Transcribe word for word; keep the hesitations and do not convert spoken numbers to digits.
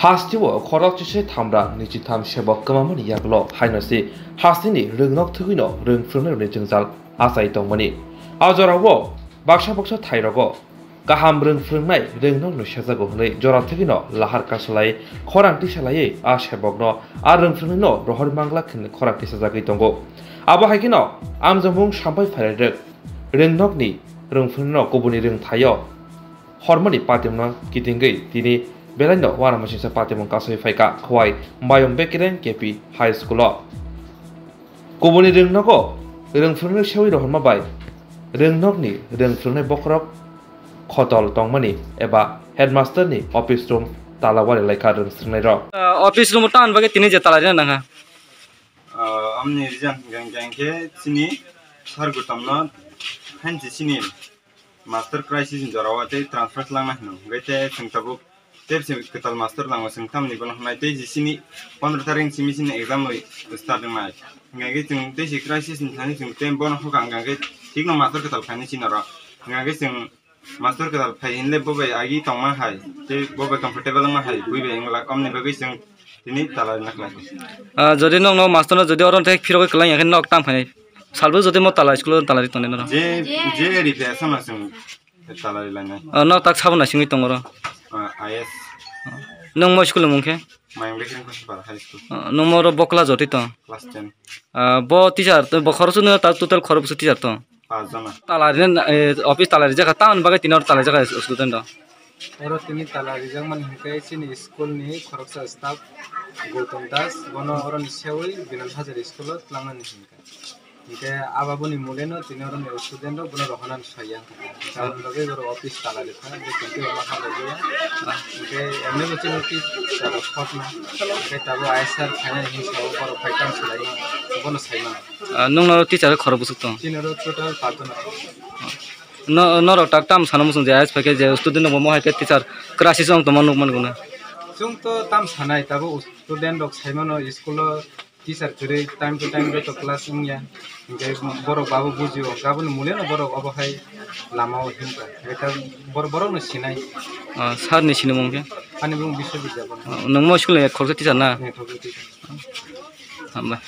Hasteo khorok chise thamra nichitham sebok kwmamani yagulo haino se hasteni rwngnok thwgwino rwng phwrwngnairokni jwngjal achai tongmani. A jorao baksa baksa thairogo kaham rwng phwrwngnai rwngnokno sejago hwnwi jora thwgwino lahar kasalai khorang tisalaiwi a sebokno a rwng phwrwngnaino rohor mangla hwnwi khorang tisajagwi tongo. Abo hai kheno amjokmung sampai phailairwk rwngnokni rwng phwrwngnaino kubuni rwng thaio hormani patimno kitingwi tini belaino uanamasingcha patimung kasui phaikha Khowai Mayung Bekereng K P High School-o. Kubuni rwngnogo rwng phwrwngnaino sewi rohorma bai rwngnokni rwng phwrwngnai bokhorok khotol tongmani eba headmaster-ni office room tala wari laikha rwng swrwngnairok. Ah, office room-o tang bagwi tini je tala rina nangha. Ah, amni reason hwnkha hwnkhe chini sir Gautam-no hainse chini master crisis ni jora o tei transfer langna hino. Hwnkhe tei chwng tabuk tei se kwtal master lango chwng tamni bono hwnai tei jisini pondro tarik ni simi sini exam rwi start wngnai. Hwnkhe chwng tei se crisis ni thani chwng tei bono hokha hwnkhe thikno master kwtal khainai chini oro. Hwnkhe chwng master kwtal phai hinle bo bai agi tongma hai tei bo bai comfortable wngma hai bui bai wngla komni bagwi chwng tini tala rina khlai. Ah, jodi nokno master no jodi oro tei phirogwi kwlai ya khe nok tang phainai. Salbo jodi mo tala school tala ri tongnai norok. Je, je ri phe asama chwng tala ri lainai. Ah, nok tak sabo naisingwi tongo oro. Ah, I S. Nung mo school mung khe? Mayung Bekereng Khosipara High School. Ah, nung mo oro bo class jotwi tong? Class ten. Ah, bo teacher to, bo khoroksa no ta total khoroksa teacher tong? Pajana. Tala ri, eh, office tala rijak kha, tamoni bagwi tini oro tala rijak kha student rok? Oro tini tala rijakmani hwnkhe chini school ni khoroksa staff Gautam Das, bono oroni sewi Binan Hajar school o twlangmani hwnkha. Hwnkhe ababoni muleno tini oroni student rok bono rohornani saiya wngkha. Tamoni bagwi borok office tala rikha, je tongtwi ma hambai ya. Hwnkhe emni bo chini office tala khokna. Hwnkhe tabuk I S R phainani hwnwi sao borok phai tamo swlaima, bono saimano. Ah, nung noro teacher khorok bwswk tong? Chini oro total pachjon. No, norok tak tam sana muchung je I S phaikhe je student rok bo mo hai khe teacher crisis ong tongma nukmani guna. Chwng to tam sanai, tabuk student rok saimano school o teacher kwrwi time to time joto class wngya. Hwnkhe borok babo bujio, gaboni muleno borok obo hai lama o himkha. Hwnkhe ta bor-, borokno sinai. Ah, sir ni sinimung khe? Ani bumung Biswajit Debbarma. Ah, nung mo school ni khoroksa teacher na? Ni khoroksa teacher. Hambai.